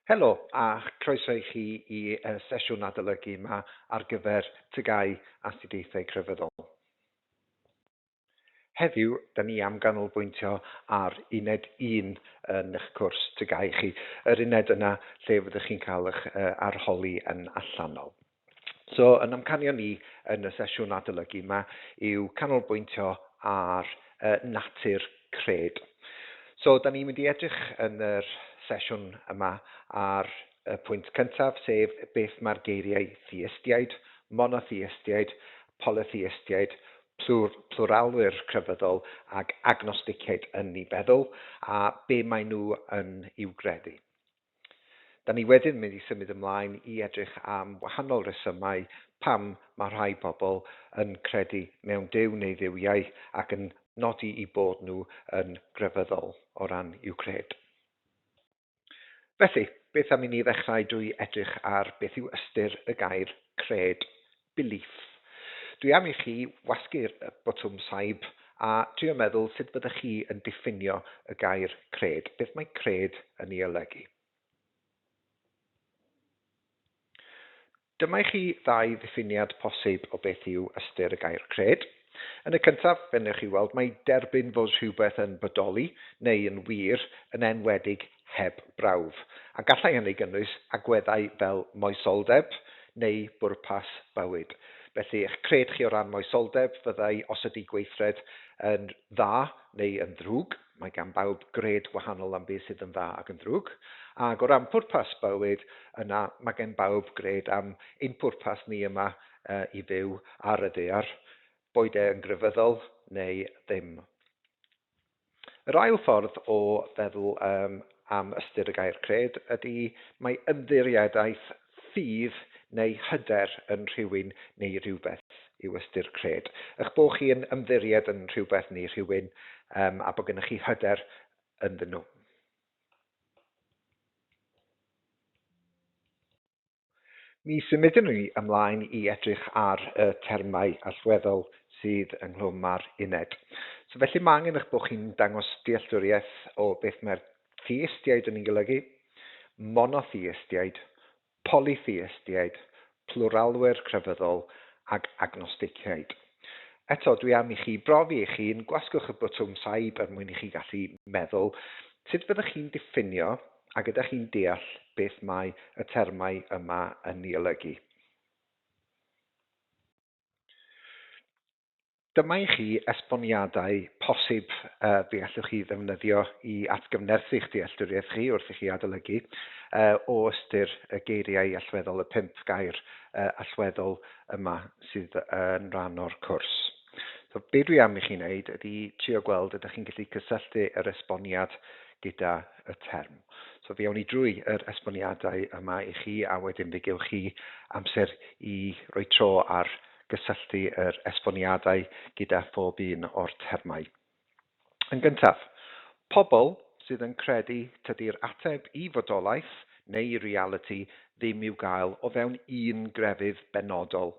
Helo a chroeso i chi i y sesiwn adolygu yma ar gyfer TGAU Astudiaethau Crefyddol. Heddiw, da ni am ganolbwyntio ar uned 1 yn eich cwrs TGAU chi, yr uned yna lle fyddwch chi'n cael eich arholi yn allanol. So, yn amcanion ni yn y sesiwn adolygu yma yw canolbwyntio ar natur cred. So, da ni'n mynd i edrych yn yr sesiwn yma ar y pwynt cyntaf, sef beth mae'r geiriau theistiaid, monotheistiaid, polytheistiaid, plwr, plwralwyr crefyddol ac agnosticiaid yn ei feddwl, a be maen nhw yn i'w gredu. Da ni wedyn mynd i symud ymlaen i edrych am wahanol resymau pam mae rhai pobl yn credu mewn Duw neu dduwiau ac yn nodi eu bod nhw yn grefyddol o ran i'w cred. Felly, beth am i ni ddechrau drwy edrych ar beth yw ystyr y gair cred, belief. Dwi am i chi wasgu'r botwm saib a trio meddwl sut fyddech chi yn diffinio y gair cred. Beth mae cred yn ei olygu? Dyma i chi ddau ddiffiniad posib o beth yw ystyr y gair cred. Yn y cyntaf, fe wnewch chi weld mai derbyn fod rhywbeth yn bodoli neu yn wir yn enwedig heb brawf, a gallai hynny gynnwys agweddau fel moesoldeb neu bwrpas bywyd. Felly, eich cred chi o ran moesoldeb fyddai os ydy gweithred yn dda neu yn ddrwg, mae gan bawb gred wahanol am beth sydd yn dda ac yn ddrwg, ac o ran pwrpas bywyd, yna mae gen bawb gred am ein pwrpas ni yma i fyw ar y ddaear, boed e yn grefyddol neu ddim. Yr ail ffordd o feddwl um, am ystyr y gair cred ydy mae ymddiriedaeth, ffydd neu hyder yn rhywun neu rhywbeth yw ystyr cred. Eich bod chi yn ymddiried yn rhywbeth neu rhywun um, a bod gennych chi hyder ynddyn nhw. Mi symudwn ni ymlaen i edrych ar y termau allweddol sydd ynghlwm â'r uned. So felly mae angen eich bod chi'n dangos dealltwriaeth o beth mae'r theistiaid yn ei golygu, monotheistiaid, polytheistiaid, plwralwyr crefyddol ac agnosticiaid. Eto, dwi am i chi brofi eich hun, gwasgwch y botwm saib er mwyn i chi gallu meddwl sut fyddwch chi'n diffinio ac ydych chi'n deall beth mae y termau yma yn ei olygu. Dyma i chi esboniadau posib uh, fe allwch chi ddefnyddio i atgyfnerthu'ch dealltwriaeth chi wrth i chi adolygu uh, o ystyr y geiriau allweddol, y pump gair uh, allweddol yma sydd yn rhan o'r cwrs. So, be dwi am i chi wneud ydy trio gweld ydych chi'n gallu cysylltu yr esboniad gyda y term. So fe awn ni drwy yr esboniadau yma i chi a wedyn fe gewch chi amser i roi tro ar gysylltu yr esboniadau gyda phob un o'r termau. Yn gyntaf, pobl sydd yn credu tydi'r ateb i fodolaeth neu i realiti ddim i'w gael o fewn un grefydd benodol.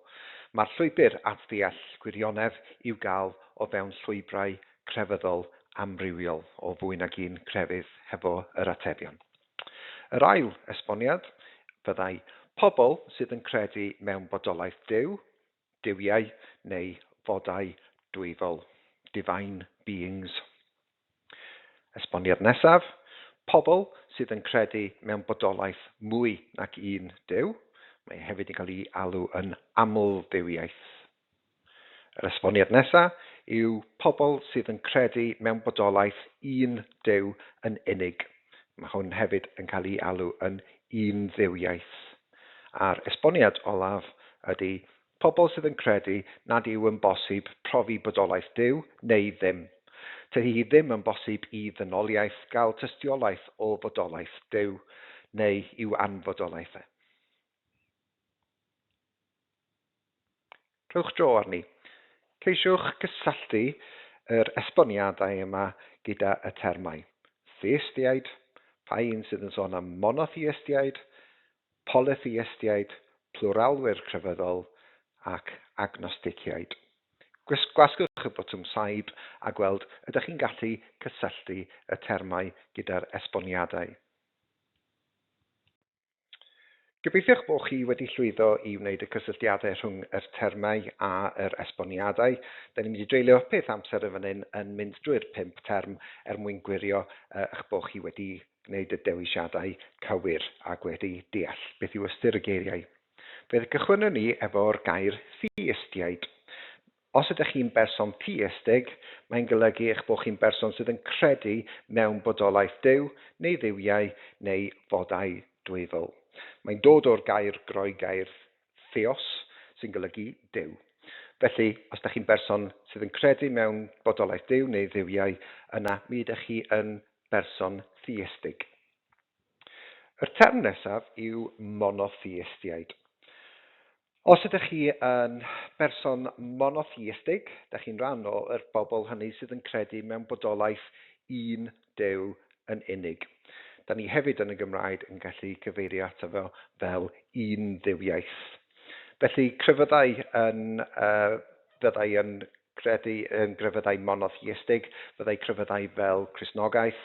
Mae'r llwybr at ddeall gwirionedd i'w gael o fewn llwybrau crefyddol amrywiol o fwy nag un crefydd hefo yr atebion. Yr ail esboniad fyddai pobl sydd yn credu mewn bodolaeth Duw, duwiau neu fodau dwyfol, divine beings. Esboniad nesaf, pobl sydd yn credu mewn bodolaeth mwy nag un duw, mae hefyd yn cael ei alw yn aml-dduwiaeth. Yr esboniad nesaf yw pobl sydd yn credu mewn bodolaeth un duw yn unig. Mae hwn hefyd yn cael ei alw yn un-dduwiaeth. A'r esboniad olaf ydy pobl sydd yn credu nad yw yn bosib profi bodolaeth Duw neu ddim. Tydi hi ddim yn bosib i ddynoliaeth gael tystiolaeth o fodolaeth Duw neu i'w anfodolaeth e. Rhowch dro arni. Ceisiwch gysylltu yr esboniadau yma gyda y termau theistiaid, pa un sydd yn sôn am monotheistiaid, polytheistiaid, plwralwyr crefyddol ac agnosticiaid. Gwasgwch y botwm saib a gweld ydych chi'n gallu cysylltu y termau gyda'r esboniadau. Gobeithio'ch bod chi wedi llwyddo i wneud y cysylltiadau rhwng yr termau a'r esboniadau. Da ni'n mynd i dreulio peth amser yn fan hyn yn mynd drwy'r 5 term er mwyn gwirio eich bod chi wedi gwneud y dewisiadau cywir ac wedi deall beth yw ystyr y geiriau. Fe gychwynnwn ni efo'r gair theistiaid. Os ydych chi'n berson theistig, mae'n golygu eich bod chi'n berson sydd yn credu mewn bodolaeth Duw neu dduwiau neu fodau dwyfol. Mae'n dod o'r gair Groegaidd theos, sy'n golygu Duw. Felly, os ydych chi'n berson sydd yn credu mewn bodolaeth Duw neu dduwiau, yna mi ydych chi yn berson theistig. Yr term nesaf yw monotheistiaid. Os ydych chi yn berson monotheistig, dych chi'n rhan o'r bobl hynny sydd yn credu mewn bodolaeth un Duw yn unig. Da ni hefyd yn y Gymraeg yn gallu cyfeirio ato fo fel un dduwiaeth. Felly crefyddau yn, fyddai yn credu yn grefyddau monotheistig, fyddai crefyddau fel Cristnogaeth,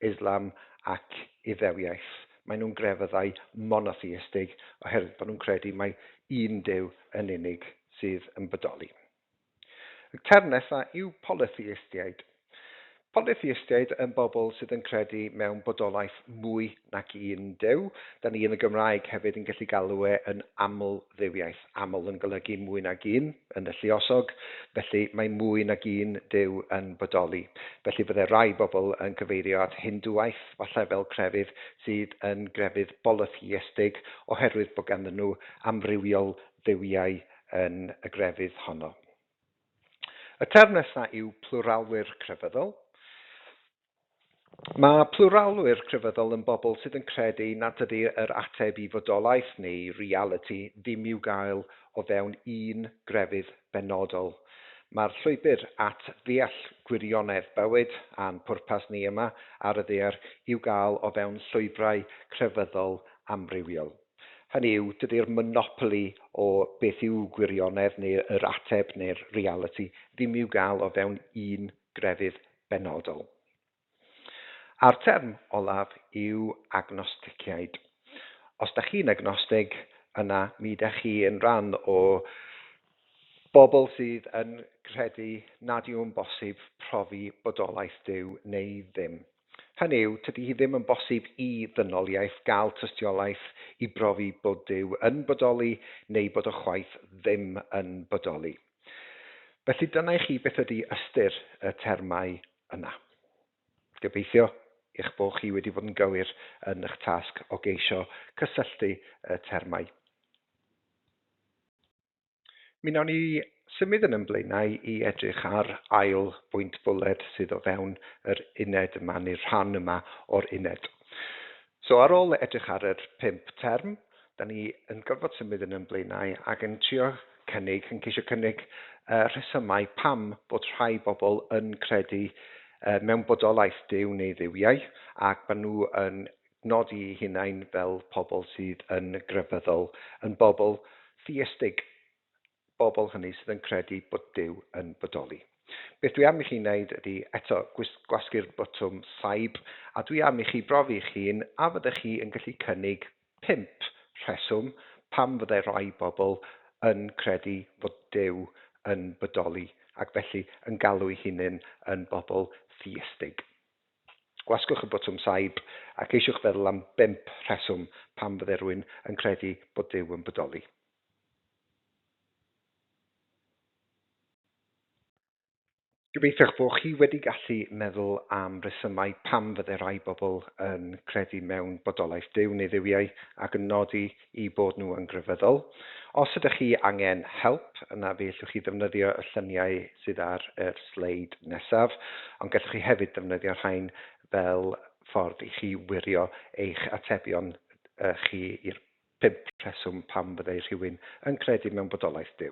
Islam ac Iddewiaeth. Maen nhw'n grefyddau monotheistig oherwydd bod nhw'n credu mai un Duw yn unig sydd yn bodoli. Y term nesaf yw polytheistiaid. Polytheistiaid yn bobl sydd yn credu mewn bodolaeth mwy nac un Duw. Da ni yn y Gymraeg hefyd yn gallu galw e yn aml-dduwiaeth. Aml yn golygu mwy nag un yn y lluosog, felly mae mwy nag un Duw yn bodoli. Felly fydde rai bobl yn cyfeirio at Hindŵaeth falle fel crefydd sydd yn grefydd bolytheistig oherwydd bod ganddyn nhw amrywiol dduwiau yn y grefydd honno. Y term nesaf yw plwralwyr crefyddol. Mae plwralwyr crefyddol yn bobl sydd yn credu nad ydy yr ateb i fodolaeth neu realiti ddim i'w gael o fewn un grefydd benodol. Mae'r llwybr at ddeall gwirionedd bywyd a'n pwrpas ni yma ar y ddaear i'w gael o fewn llwybrau crefyddol amrywiol. Hynny yw, dydy'r monopoli o beth yw gwirionedd neu yr ateb neu'r realiti ddim i'w gael o fewn un grefydd benodol. A'r term olaf yw agnosticiaid. Os da chi'n agnostig, yna mi da chi yn rhan o bobl sydd yn credu nad yw'n bosib profi bodolaeth Duw neu ddim. Hynny yw, tydi hi ddim yn bosib i ddynoliaeth gael tystiolaeth i brofi bod Duw yn bodoli neu bod o chwaith ddim yn bodoli. Felly dyna i chi beth ydy ystyr y termau yna. Gobeithio eich bod chi wedi bod yn gywir yn eich tasg o geisio cysylltu y termau. Mi wnawn ni symud yn ein blaenau i edrych ar ail bwynt bwled sydd o fewn yr uned yma, neu'r rhan yma o'r uned. So ar ôl edrych ar yr 5 term, da ni yn gorfod symud yn ein blaenau ac yn trio cynnig, yn ceisio cynnig rhesymau pam bod rhai bobl yn credu mewn bodolaeth Duw neu dduwiau, ac maen nhw yn nodi eu hunain fel pobl sydd yn grefyddol, yn bobl theistig, bobl hynny sydd yn credu bod Duw yn bodoli. Beth dwi am i chi wneud ydy eto gwasgu'r botwm saib, a dwi am i chi brofi eich hun a fyddech chi yn gallu cynnig 5 rheswm pam fyddai rhai bobl yn credu fod Duw yn bodoli, ac felly yn galw eu hunain yn bobl theistig. Gwasgwch y botwm saib a ceisiwch feddwl am 5 rheswm pam fyddai rhywun yn credu bod Duw yn bodoli. Gobeithio'ch bod chi wedi gallu meddwl am resymau pam fyddai rhai bobl yn credu mewn bodolaeth Duw neu dduwiau ac yn nodi eu bod nhw yn grefyddol. Os ydych chi angen help, yna fe allwch chi ddefnyddio y lluniau sydd ar yr sleid nesaf, ond gallwch chi hefyd ddefnyddio'r rhain fel ffordd i chi wirio eich atebion chi i'r 5 rheswm pam fyddai rhywun yn credu mewn bodolaeth Duw.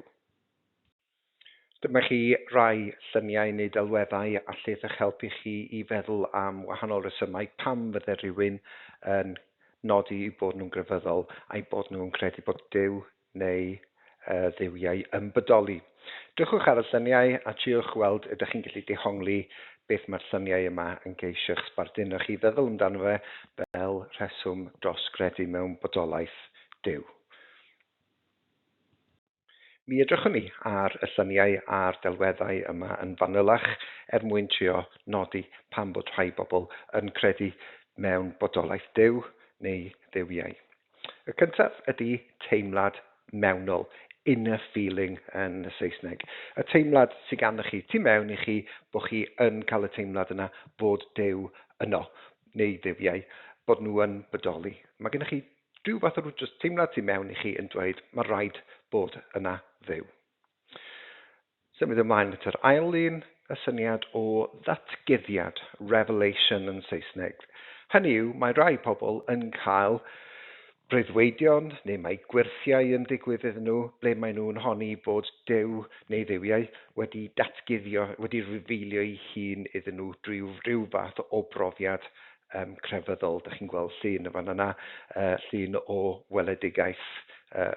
Dyma chi rai lluniau neu delweddau allith eich helpu chi i feddwl am wahanol resymau pam fydde rhywun yn nodi eu bod nhw'n grefyddol a'u bod nhw'n credu bod Duw neu dduwiau yn bodoli. Drychwch ar y lluniau a triwch weld ydych chi'n gallu dehongli beth mae'r lluniau yma yn geisio'ch sbarduno chi feddwl amdano fe fel rheswm dros gredu mewn bodolaeth Duw. Mi edrychwn ni ar y lluniau a'r delweddau yma yn fanylach er mwyn trio nodi pam bod rhai bobl yn credu mewn bodolaeth Duw neu dduwiau. Y cyntaf ydy teimlad mewnol, inner feeling yn y Saesneg. Y teimlad sydd ganddo chi tu mewn i chi bod chi yn cael y teimlad yna bod Duw yno, neu dduwiau, bod nhw yn bodoli. Mae gennych chi rhyw fath o just teimlad tu mewn i chi yn dweud mae rhaid bod yna Dduw. Symud ymlaen at yr ail un, y syniad o ddatguddiad, revelation yn Saesneg. Hynny yw, mae rai pobl yn cael breuddwydion neu mae gwyrthiau yn digwydd iddyn nhw ble maen nhw'n honni bod Duw neu dduwiau wedi datguddio, wedi revealio ei hun iddyn nhw drwy rhyw fath o brofiad crefyddol. Dych chi'n gweld llun yn fan yna, llun o weledigaeth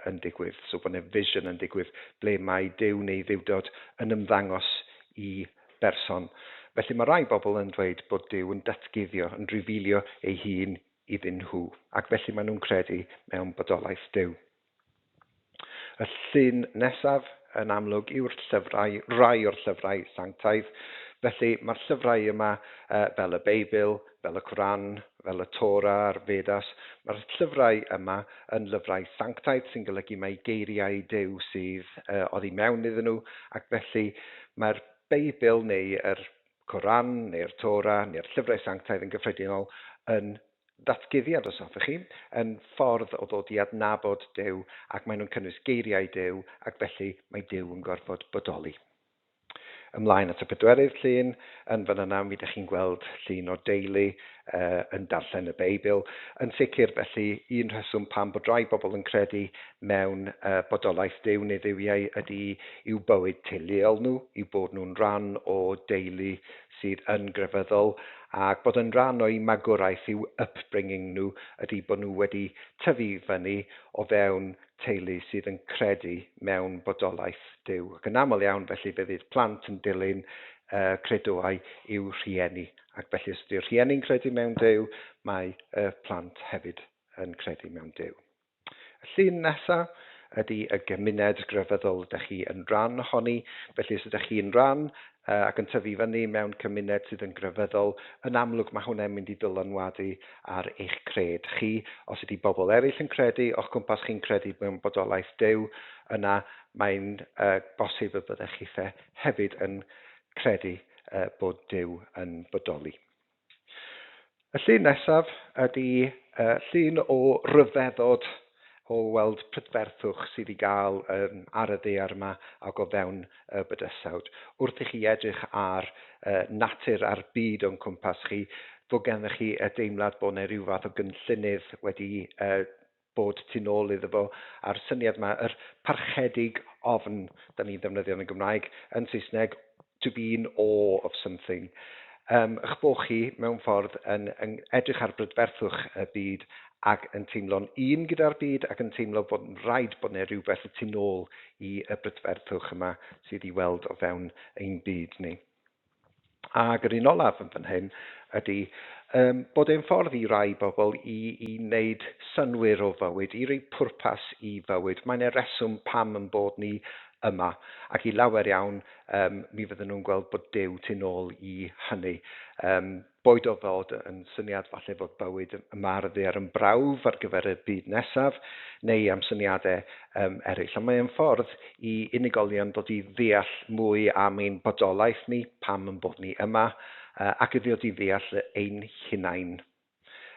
yn digwydd. So bod yna vision yn digwydd ble mae Duw neu dduwdod yn ymddangos i berson. Felly mae rai bobl yn dweud bod Duw yn datguddio, yn revealio ei hun iddyn nhw, ac felly maen nhw'n credu mewn bodolaeth Duw. Y llun nesaf yn amlwg yw'r llyfrau, rai o'r llyfrau sanctaidd. Felly mae'r llyfrau yma fel y Beibl, fel y Coran, fel y Torah a'r Vedas, mae'r llyfrau yma yn lyfrau sanctaidd sy'n golygu mai geiriau Duw sydd oddi mewn iddyn nhw, ac felly mae'r Beibl neu'r Coran neu'r Torah neu'r llyfrau sanctaidd yn gyffredinol yn ddatguddiad, os hoffech chi, yn ffordd o ddod i adnabod Duw, ac maen nhw'n cynnwys geiriau Duw, ac felly mae Duw yn gorfod bodoli. Ymlaen at y pedwerydd llun, yn fan yna mi ydych chi'n gweld llun o deulu yn darllen y Beibl. Yn sicr felly, un rheswm pam bod rai bobl yn credu mewn bodolaeth Duw neu dduwiau ydy i'w bywyd teuluol nhw, i'w bod nhw'n rhan o deulu sydd yn grefyddol, ac bod yn rhan o'i magwraeth i'w upbringing nhw ydy bod nhw wedi tyfu fyny o fewn teulu sydd yn credu mewn bodolaeth Duw. Ac yn aml iawn felly fe fydd plant yn dilyn credoau i'w rhieni. Ac felly os ydy'r rhieni'n credu mewn Duw, mae y plant hefyd yn credu mewn Duw. Y llun nesaf ydy y gymuned grefyddol ydych chi yn rhan ohoni. Felly os ydych chi'n rhan ac yn tyfu fyny mewn cymuned sydd yn grefyddol, yn amlwg mae hwnna'n mynd i ddylanwadu ar eich cred chi. Os ydy bobl eraill yn credu, o'ch cwmpas chi'n credu mewn bodolaeth Duw, yna mae'n bosib y byddech chithe hefyd yn credu bod Duw yn bodoli. Y llun nesaf ydy llun o ryfeddod o weld prydferthwch sydd i gael ar y ddaear yma ac o fewn y bydysawd. Wrth i chi edrych ar natur a'r byd o'n cwmpas chi, fod gennych chi y deimlad bod yna rhyw fath o gynllunydd wedi bod tu nôl iddo fo, a'r syniad yma, yr parchedig ofn, da ni'n ddefnyddio yn y Gymraeg, yn Saesneg, to be in awe of something. Eich bod chi mewn ffordd yn edrych ar brydferthwch y byd ac yn teimlo'n un gyda'r byd ac yn teimlo bod yn rhaid bod yna rhywbeth y tu nôl i y brydferthwch yma sydd i weld o fewn ein byd ni. Ac yr un olaf yn fan hyn ydy bod e'n ffordd i rai bobl i wneud synnwyr o fywyd, i roi pwrpas i fywyd. Mae'n e reswm pam yn bod ni yma, ac i lawer iawn mi fydden nhw'n gweld bod Duw tu nôl i hynny. Boed o fod yn syniad falle fod bywyd yma ar y ddaear yn brawf ar gyfer y byd nesaf, neu am syniadau eraill. Ond mae'n ffordd i unigolion dod i ddeall mwy am ein bodolaeth ni, pam yn bod ni yma, ac i ddod i ddeall ein hunain.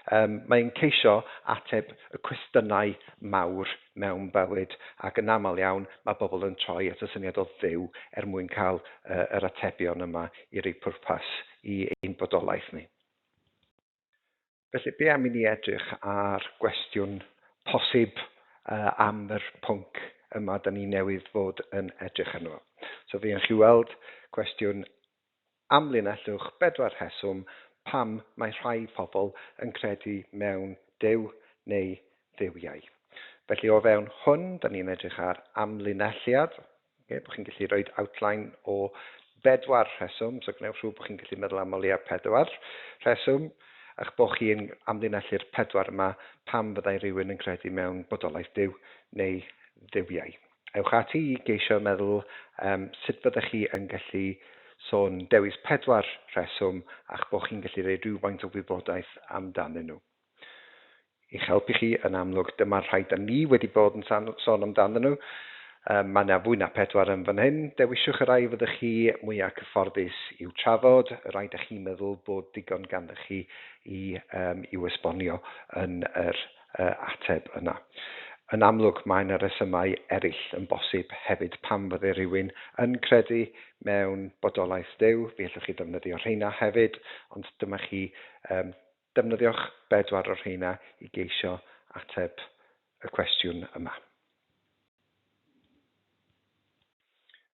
Mae'n ceisio ateb y cwestiynau mawr mewn bywyd, ac yn aml iawn mae bobl yn troi at y syniad o Dduw er mwyn cael yr atebion yma i roi pwrpas i ein bodolaeth ni. Felly, be am i ni edrych ar gwestiwn posib am yr pwnc yma da ni newydd fod yn edrych arno. So fe chi weld cwestiwn amlinellwch bedwar rheswm pam mae rhai pobl yn credu mewn Duw neu dduwiau. Felly o fewn hwn, da ni'n edrych ar amlinelliad, okay, bod chi'n gallu rhoi outline o bedwar rheswm, so gwnewch siŵr bod chi'n gallu meddwl am o leia pedwar rheswm. Eich bod chi'n amlinellu'r pedwar yma pam fyddai rhywun yn credu mewn bodolaeth Duw neu dduwiau. Ewch ati i geisio meddwl um, sut fyddech chi yn gallu sôn dewis pedwar rheswm a'ch bod chi'n gallu rhoi rhywfaint o wybodaeth amdanyn nhw. I'ch helpu chi, yn amlwg, dyma'r rhai da ni wedi bod yn sôn amdanyn nhw. Um, mae yna fwy na pedwar yn fan hyn. Dewisiwch y rhai fyddwch chi mwyaf cyfforddus i'w trafod, y rhai da chi'n meddwl bod digon ganddo chi i, um, i'w esbonio yn yr uh, ateb yna. Yn amlwg, mae yna resymau eraill yn bosib hefyd pam fydde rhywun yn credu mewn bodolaeth Duw. Fe allwch chi ddefnyddio rheina hefyd, ond dyma chi um, Defnyddiwch bedwar o'r rheina i geisio ateb y cwestiwn yma.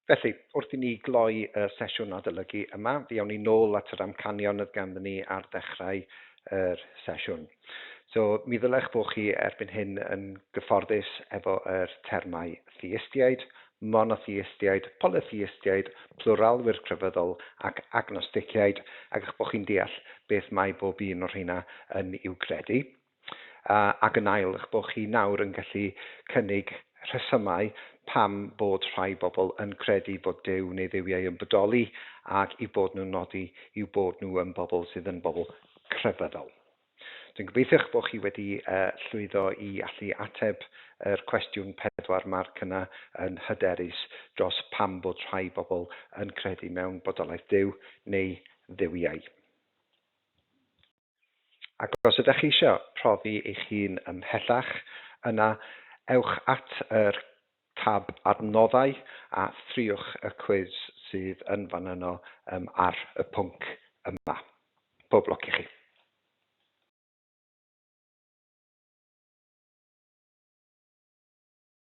Felly, wrth i ni gloi y sesiwn adolygu yma, fi awn ni nôl at yr amcanion oedd ganddyn ni ar ddechrau yr sesiwn. So, mi ddylech bod chi erbyn hyn yn gyfforddus efo yr termau theistiaid, monotheistiaid, polytheistiaid, plwralwyr crefyddol ac agnosticiaid, ac eich bod chi'n deall beth mae bob un o'r rheina yn i'w credu. Ac yn ail, eich bod chi nawr yn gallu cynnig rhesymau pam bod rhai bobl yn credu bod Duw neu dduwiau yn bodoli ac i'w bod nhw'n nodi i'w bod nhw yn bobl sydd yn bobl crefyddol. Dwi'n gobeithio eich bod chi wedi llwyddo i allu ateb yr cwestiwn pedwar marc yna yn hyderus dros pam bod rhai bobl yn credu mewn bodolaeth Duw neu dduwiau. Ac os ydych chi eisiau profi eich hun ymhellach, yna ewch at yr tab adnoddau a thriwch y cwis sydd yn fan yno ar y pwnc yma. Pob lwc i chi.